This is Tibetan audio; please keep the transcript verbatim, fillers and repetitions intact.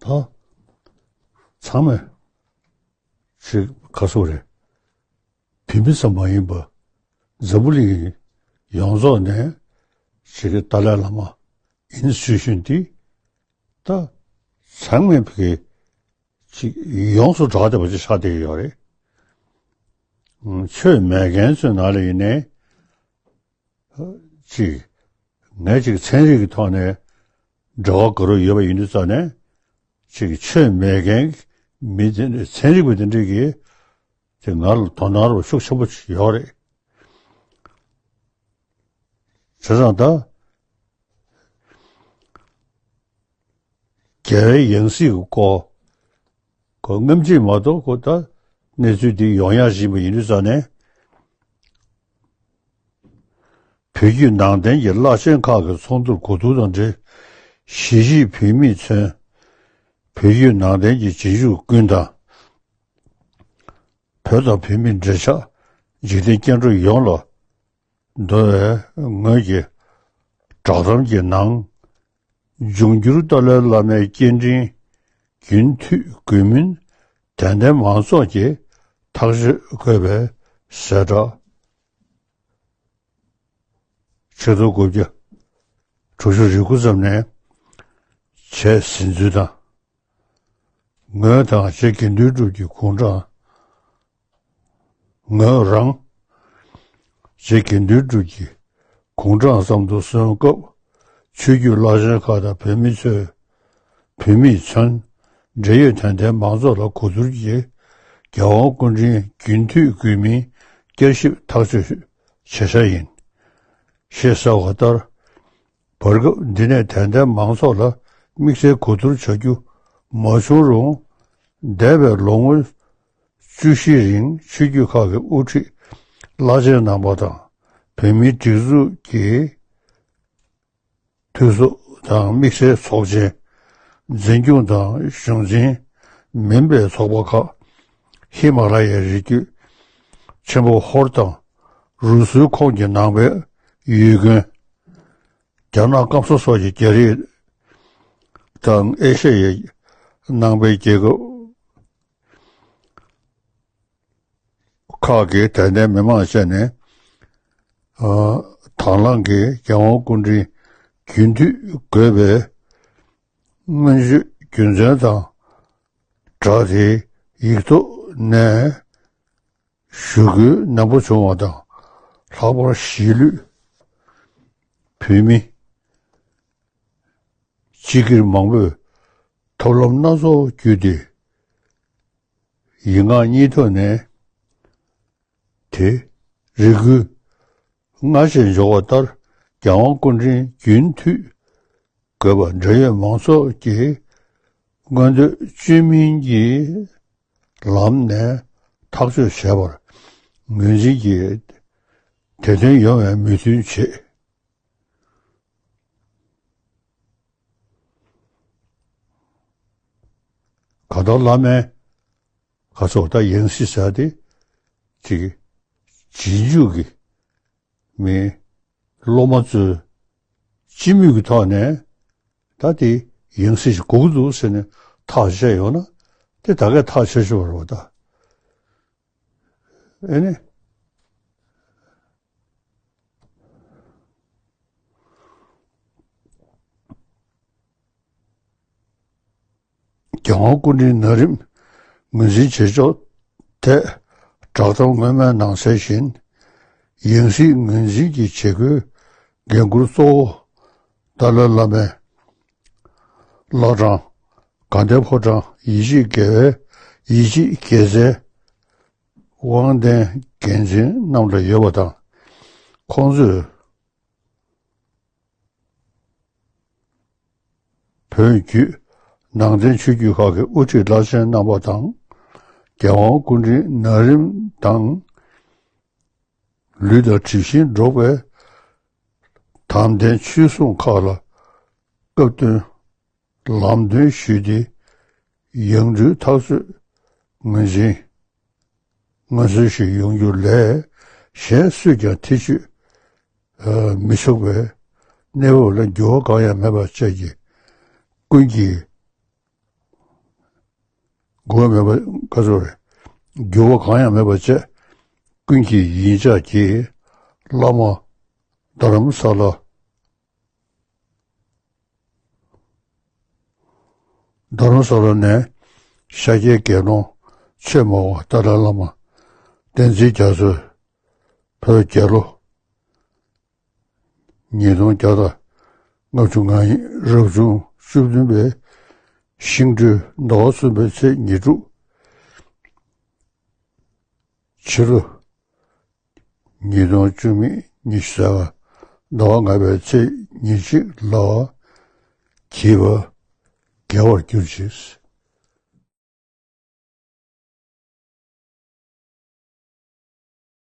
ད་ཚང་མས་ཅིག་ག་སོ་རེད། བོད་མི་ཙམ་མ་ཡིན་པ་འཛམ་བུ་གླིང་ཡོངས་རྫོགས་ནས་ཅིག་ཏཱ་ལའི་བླ་མ་ཨིན་སི་ཊི་ཊུ་ཤན་འདི་ད་ཚང་མས་ཕ་གི་ཅིག་ཡོངས་སུ་གྲགས་བསྡད་པ་ཅིག་ཆགས་བསྡད་ཀྱི་ཡོད་རེད། ཆོས་མེད་མཁན་ཚོའི་ནང་ལ་ཡིན་ནའི་ཅིག་ངས་ཅིག་ཚན་རིག་གི་ཐོག་ནས་འབྲེལ་བ་དགའ་རབ་ཡོད་པ་ཡིན་དུས་ཙང་ནས་ཅིག་ཆོས་མེད་མཁན་མི་དེ་འདྲ་ཚན་རིག་པ་དེ་འདྲས་ཀྱིས་ཅིག་ང་ལ་དོ་སྣང་རོགས་ཤུགས་ཆེན་པོ་ཡོད་རེད། བྱས་ཙང་ད་རྒྱལ་བའི་ཡང་སྲིད་ཀྱི་སྐོར་ཁོ་སྔ་ཕྱི་མ་གཏོགས་ཁོ་ད་གནས་ཚུལ་འདི་ཡོང་ཡག་བཞིན་པ་ཡིན་དུས་ཙང་ནས། བོད་བརྒྱུད་ནང་བསྟན་གྱི་བླ་ཆེན་ཁག་གི་ཚོགས་འདུར་གོ་བསྡུར་དང་འབྲེལ། གཞིས་བྱེས་བོད་མིས་མཚོན། བོད་བརྒྱུད་ནང་བསྟན་གྱི་རྗེས་འཇུག་ཀུན་དང་། བོད་དང་བོད་མིའི་འབྲེལ་ཆགས་འཇིག་རྟེན་སྐྱེ་འགྲོ་ཡོངས་ལ་འདོར་བའི་ངོས་ཀྱི་བསྒྲགས་གཏམ་གྱི་ནང་། འབྱུང་འགྱུར་ཏཱ་ལའི་བླ་མའི་སྐྱེ་ཕྲེང་རྒྱུན་མཐུད་དགོས་མིན་དད་ལྡན་མང་ཚོགས་ཀྱིས་ཐག་གཅོད་དགོས་པའི་གསལ་བསྒྲགས། ཆིག་སྟོང་དགུ་བརྒྱ་དྲུག་ཅུ་རེ་དགུ་ཙམ་ནས་བྱས་ཟིན་ཚུལ་དང་། ངོས་དང་རྗེ་དགེ་འདུན་གྲུབ་ཀྱི་དགུང་གྲངས། ངོས་རང་རྗེ་དགེ་འདུན་གྲུབ་ཀྱི་དགུང་གྲངས་ཙམ་དུ་སོན་སྐབས། ཆོས་བརྒྱུད་བླ་ཆེན་ཁག་དང་བོད་མི་ཚོས། བོད་མིས་མཚོན། འབྲེལ་ཡོད་དད་ལྡན་མང་ཚོགས་ལ་གོ་བསྡུར་གྱིས། རྒྱལ་དབང་སྐུ་ཕྲེང་རྒྱུན་མཐུད་དགོས་མིན་བསྐྱར་ཞིབ་ཐག་གཅོད་བྱེད་འཆར་ཡིན། ཞེས་གསལ་བ་ལྟར། བར་སྐབས་འདི་ནས་དད་ལྡན་མང་ཚོགས་ལ་དམིགས་བསལ་གོ་བསྡུར་བྱ་རྒྱུ་མ་བྱུང་རུང་། འདས་པའི་ལོ་ངོ་བཅུ་བཞི་རིང་ཆོས་བརྒྱུད་ཁག་གི་དབུ་ཁྲིད་བླ་ཆེན་རྣམ་པ་དང་། བོད་མིའི་སྒྲིག་འཛུགས་ཀྱི་འཐུས་ཚོགས་དང་དམིགས་བསལ་ཚོགས་ཆེན། འཛིན་སྐྱོང་དང་གཞུང་འཛིན་མིན་པའི་ཚོགས་པ་ཁག་ཧི་མ་ལ་ཡའི་རི་རྒྱུད་ཆེན་པོ་ཧོར་དང་རུ་སུའི་ཁོངས་ཀྱི་ནང་པའི་ཡུལ་དགོན། རྒྱ་ནག་སྐམ་ས་སོགས་ཀྱི་རྒྱ་རིགས་དང་ཨེ་ཤ་ཡའི་ནང་པའི་རྒྱལ་ཁབ་ཁག་གི་དད་ལྡན་མི་མང་བཅས་ནས། ཨ། དང་བླངས་ཀྱིས་རྒྱལ་དབང་སྐུ་ཕྲེང་རྒྱུན་མཐུད་དགོས་པའི་སྔོན་བརྗོད་རྒྱུ་མཚན་དང་སྦྲགས་ཏེ་ཡིག་ཐོག་ནས་ཞུ་སྐུལ་ནན་པོ་བྱུང་བ་དང་། ལྷག་པར་གཞིས་ལུས་བོད་མི་སྤྱི་སྒེར་མང་པོས་ཐབས་ལམ་སྣ་ཚོགས་བརྒྱུད་དེ། ཡིག་ངག་གཉིས་ཐོག་ནས་དེ་རེ་སྐུལ་སྔར་བཞིན་འཇོག་པ་ལྟར། རྒྱལ་དབང་སྐུ་ཕྲེང་རྒྱུན་མཐུད་དགོས་པ་འབྲེལ་ཡོད་མང་ཚོགས་ཀྱི་མངོན་འདོད་བཅོས་མིན་གྱི་ལམ་ནས་ཐག་གཅོད་བྱས་པར་ངོས་འཛིན་གྱིས་དེ་དོན་ཡོང་བའི་མོས་མཐུན་བྱེད། གང་ལྟར་བླ་མའི་ག་ཚོད་ད་ཡང་སྲིད་ཟེར་ཏེ་ཅིག་རྗེས་འཇུག་གི་མི་སློབ་མ་ཚོས་སྤྱི་མོས་ཀྱི་ཐོག་ནས་ད་དེ་ཡང་སྲིད་ཞིག་དགོས་ཀྱི་འདུག་ཟེར་ནས་ཐག་བཅད་ཡོང་ན་དེ་ད་གས་ཐག་ཆོད་ཆོད་རེད་པ་ད། ཨེ་ནི། རྒྱལ་དབང་སྐུ་ཕྲེང་ན་རིམ་ངོས་འཛིན་བྱེད་ཕྱོགས་ཐད་བསྒྲགས་གཏམ་སྔོན་མའི་ནང་གསལ་བཞིན། ཡང་སྲིད་ངོས་འཛིན་གྱི་བྱེད་སྒོའི་འགན་འཁུར་གཙོ་བོ་ཏཱ་ལའི་བླ་མའི་བླ་བྲང་དགའ་ལྡན་ཕོ་བྲང་ཡིད་ཆེས་དགེ་བའི་ཡིད་ཆེས་དགེ་རྩའི་དབང་ལྡན་འགན་འཛིན་རྣམས་ལ་ཡོད་པ་དང་། ཁོང་ཚོས་བོད་བརྒྱུད་ནང་བསྟན་ཆོས་བརྒྱུད་ཁག་གི་དབུ་ཁྲིད་བླ་ཆེན་རྣམ་པ་དང་། རྒྱལ་དབང་སྐུ་ཕྲེང་ན་རིམ་དང་། ལུས་དང་གྲིབ་བཞིན་འགྲོགས་པའི་དམ་ལྡན་ཆོས་སྲུང་ཁག་ལ་སྐབས་བསྟུན་ལམ་སྟོན་ཞུས་ཏེ། ཡང་སྤྲུལ་ཐག་གཅོད་ངོས་འཛིན་མངོན་གསལ་ཞིག་ཡོང་རྒྱུ་ལས། གཞན་སུས་ཀྱང་ཐེ་བྱུས་མི་ཆོག་པའི་གནས་བབ་ལ་འགྱུར་བ་གང་ཡང་མེད་པ་བཅས་ཀྱི་ཀུན་གྱིས་ འགྱུར་བ་མེད་པ་ག་ཚོད་རེད། འགྱུར་བ་གང་ཡང་མེད་པ་བྱས། ཀུན་གྱི་ཡིད་འཇགས་ཀྱིས་བླ་མ་རྡ་རམ་ས་ལ། རྡ་རམ་ས་ལ་ནས་ཤཱཀྱའི་དགེ་སློང་ཆོས་སྨྲ་བ་ཏཱ་ལའི་བླ་མ་བསྟན་འཛིན་རྒྱ་མཚོས་བོད་རྒྱལ་ལོ་ཉིས་སྟོང་བརྒྱ་དང་ལྔ་བཅུ་ང་གཉིས་རབ་བྱུང་བཅུ་བདུན་པའི་ཤིང་སྦྲུལ་ཟླ་བ་གསུམ་པའི་ཚེས་ཉེར་དྲུག་ཕྱི་ལོ་ཉིས་སྟོང་བཅུ་མེད་ཉི་ཤུ་རྩ་ལྔ་ཟླ་བ་ལྔ་པའི་ཚེས་ཉེར་གཅིག་ལ་བགྱིས་པ་དགེ་བར་གྱུར་ཅིག།